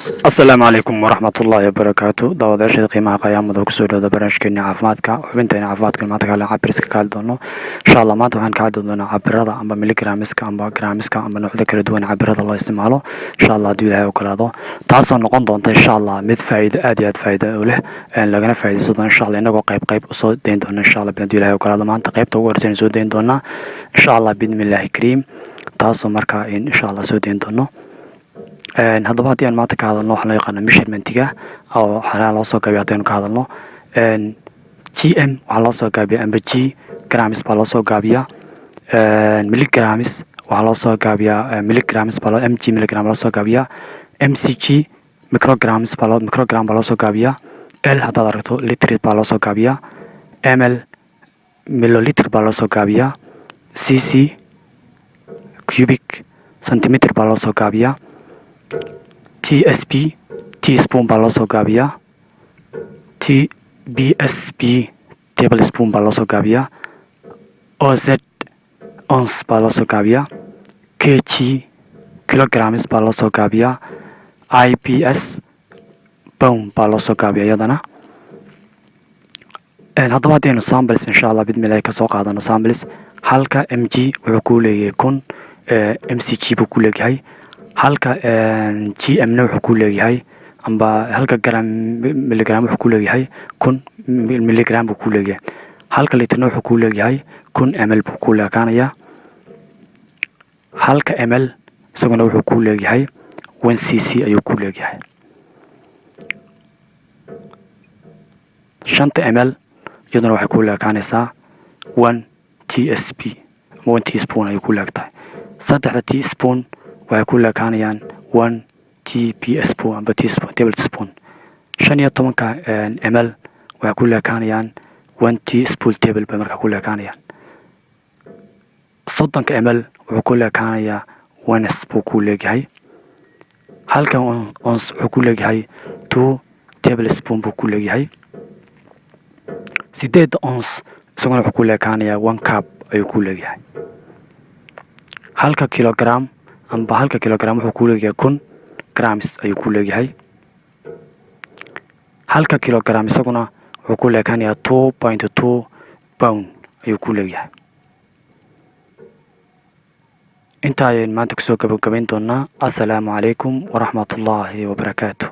Asalaamu calaykum waraxmatullaahi wabarakaatu. Daawadayaashada qiimaha qayaamada, kusoo dhawda barnaamijkeena caafimaadka, xubinteena caafimaadka. Maanta kale cabiriska ka hadli doono, insha Allah. Maanta waxaan ka hadli doonaa cabirada amba milligramiska amba gramiska amba noocyada kala duwan cabirada loo isticmaalo, insha Allah, hadduu Ilaahay ogolaado, taasoo noqon doonta, insha Allah, mid faa'iido, aad iyo aad faa'iido u leh, lagana faa'iidaysan doono, insha Allah, inagoo qayb qayb usoo dayn doona, insha Allah, hadduu Ilaahay ogolaado. Maanta qaybta ugu horreysa soo dayn doonaa, insha Allah, biidnillaahi kariim, taasoo markaa insha Allah soo dayn doono. Haddaba haddii aan maanta ka hadalno waxaa loo yaqaana measurementiga oo xalaha loo soo gaabiyo, haddaynu ka hadalno gm waxaa loo soo gaabiya amba g grams baa loo soo gaabiyaa. Milligrams waxaa loo soo gaabiyaa, milligrams baa loo mg, milligram loo soo gaabiyaa. mcg micrograms baa loo, microgram baa loo soo gaabiyaa. L haddaad aragto, liter baa loo soo gaabiyaa. ml milliliter baa loo soo gaabiyaa. cc cubic centimeter baa loo soo gaabiyaa. tsp teaspoon baa loo soo gaabiyaa. tbsp table spoon baa loo soo gaabiyaa. oz ounce baa loo soo gaabiyaa. kg kilograms baa loo soo gaabiyaa. lbs pound baa loo soo gaabiyaa iyadana. Haddaba haddaynu samples, insha Allah, bidmillahi, kasoo qaadano samples, halka mg wuxuu kuu leeyahay 1000 mcg buu ku leeyahay. Halka gm na wuxuu ku leeyahay, amba halka gram, milligram wuxuu ku leeyahay 1000 milligram buu ku leeyahay. Halka litrna wuxuu ku leeyahay 1000 ml buu ku leekaanayaa. Halka ml isaguna wuxuu ku leeyahay 1 cc ayuu ku leeyahay. 5ta ml iyaduna waxay ku leekaanaysaa 1 tsp ama 1 teaspoon ayay ku leegtahay. 3da teaspoon waxay ku leekaanayaan 1 tb spoon amba teaspoon, table spoon. 15ka ml waxay ku leekaanayaan 1 teaspoon table bay markaa ku leekaanayaan. 30ka ml wuxuu ku leekaanayaa 1 ounce buu ku leegyahay. Halkan ounce wuxuu ku leegyahay 2 table spoon buu ku leegyahay. 8da ounce isaguna wuxuu ku leekaanayaa 1 cup ayuu ku leegyahay. Halka kilogram amba halka kilogram wuxuu ku leegyahay 1000 grams ayuu ku leegyahay. Halka kilogram isaguna wuxuu ku leekaanayaa 2.2 pound ayuu ku leegyahay. Intaa ayaynu maanta kusoo gabagabayn doonaa. Assalaamu calaykum waraxmatullaahi wabarakaatu.